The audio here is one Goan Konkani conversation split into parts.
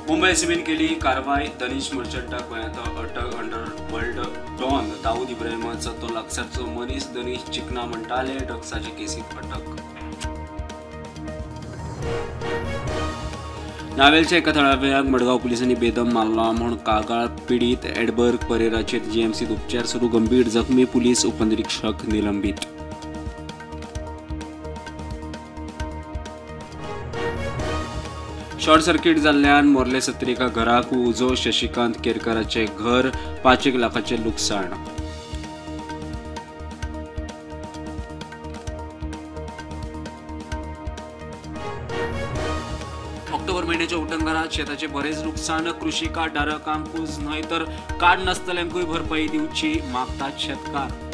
मुंबय एसीबीन केली कारवाय. दनीश मर्चंटाक गोंयांत अटक. अंडरवर्ल्ड डॉन दाऊद इब्राहिमाचो तो लागसारचो मनीस दनीश चिकना म्हणटाले. ड्रग्साचे केसीत अटक. नावेलच्या एका थळाव्याक मडगांव पुलिसांनी बेदम मारला म्हूण कागाळ. पिडीत एडबर्ग परेराचेर जीएमसीत उपचार सुरू. गंभीर जखमी. पुलीस उपनिरीक्षक निलंबीत. शॉर्ट सर्किट जाल्ल्यान मोर्ले सत्री एका घराक उजो. शशिकांत केरकाराचें घर 5 लाखाचें लुकसाण. ऑक्टोबर म्हयन्याच्या उटंगारात शेताचे बरेच नुकसान. कृषी कार्ड धारकांकूच न्हय तर कार्ड नासतल्यांकूय भरपाई दिवची मागतात शेतकार.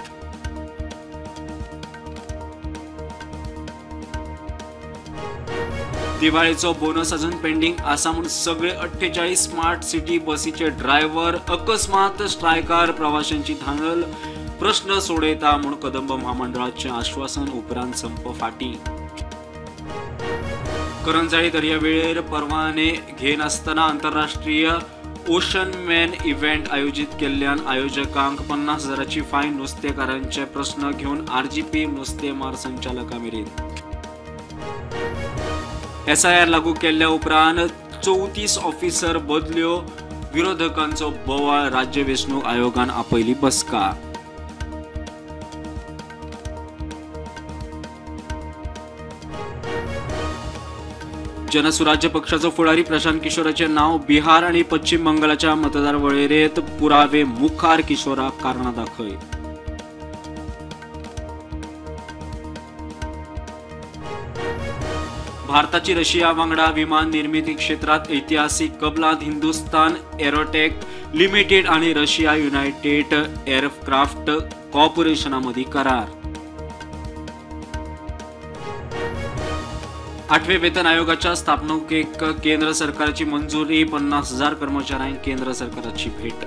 दिवाळीचो बोनस अजून पेंडिंग आसा म्हूण सगळे 48 स्मार्ट सिटी बसीचे ड्रायव्हर अकस्मात स्ट्रायकार. प्रवाशांची धांदल. प्रश्न सोडयता म्हूण कदंब म्हामंडळाचें आश्वासन. उपरांत संप फाटी. करंजाळी दर्यावेळेर परवाने घेनासतना आंतरराष्ट्रीय ओशन मॅन इव्हेंट आयोजीत केल्ल्यान आयोजकांक 50,000ची फायन. नुस्तेकारांचे प्रस्न घेवन आरजीपी नुस्तेमार संचालका मेरेन. एसआयआर लागू केल्ल्या उपरांत 34 ऑफिसर बदल्यो. विरोधकांचो बोवाळ. राज्य वेंचणूक आयोगान आपयली बसका. जनसुराज्य पक्षाचो फुडारी प्रशांत किशोराचें नांव बिहार आनी पश्चिम बंगालाच्या मतदार वळेरेंत. पुरावे मुखार. किशोराक कारणां दाखय. भारताची रशिया वांगडा विमान निर्मिती क्षेत्रात ऐतिहासिक कबलात. हिंदुस्तान एरोटेक लिमिटेड आणि रशिया युनायटेड एअरक्राफ्ट कॉर्पोरेशनामधीं करार. 8वे वेतन आयोगाच्या स्थापणुकेक केंद्र सरकारची मंजुरी. 50,000 कर्मचाऱ्यांक केंद्र सरकाराची भेट.